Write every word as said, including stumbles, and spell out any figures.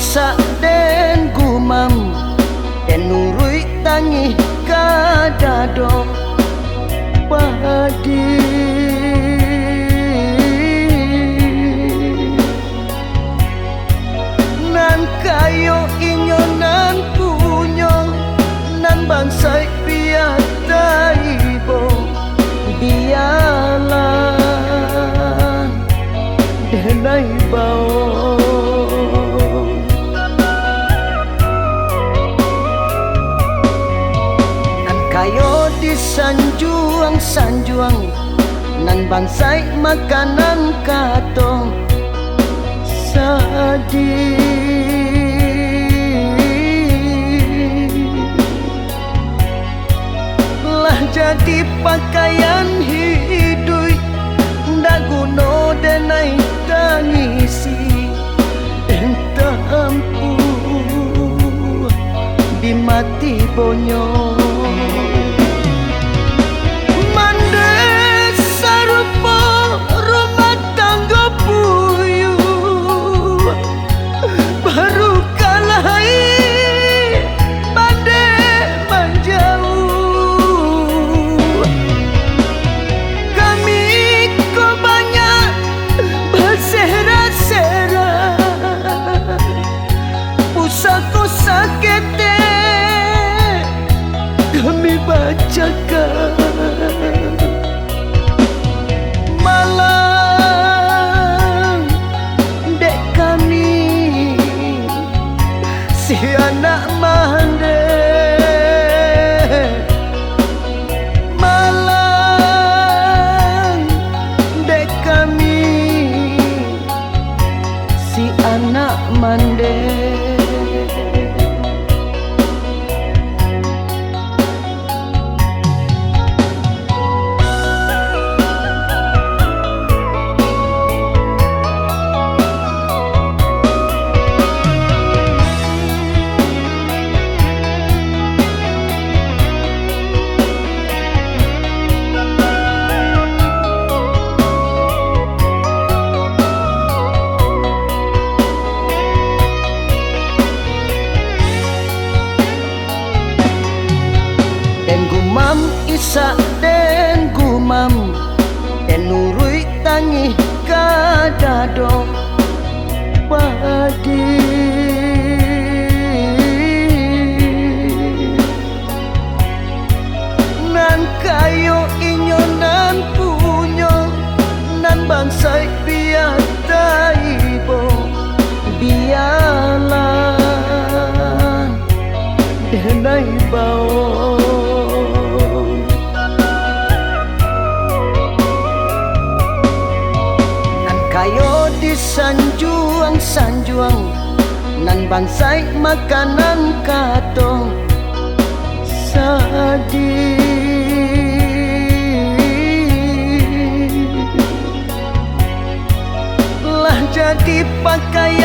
Isak den gumam, den uruik tangih ka dado. Padi nan kayo inyo nan punyo, nan bansaik biak taibo, bialah denai bao. Nan kayo disanjuang-sanjuang, nan bansaik makanan kato sadih. Lah jadi pakaian hiduik, ndak guno denai tangisi, entah ampu di mati bonyo. Mandeh sarupo rumah tanggo puyuh, baru ka lai mandeh manjauh. Kami ko banyak basera-sera, pusako saketek kami bacakak. Malang dek kami si anak mandeh, malang dek kami si anak mandeh. Den gumam isak, den gumam, den uruik tangih ka dado. Padi nan kayo inyo nan punyo, nan bansaik biak taibo, bialah denai bao. Nan kayo disanjuang-sanjuang, nan bansaik makanan kato sadih. Lah jadi pakaian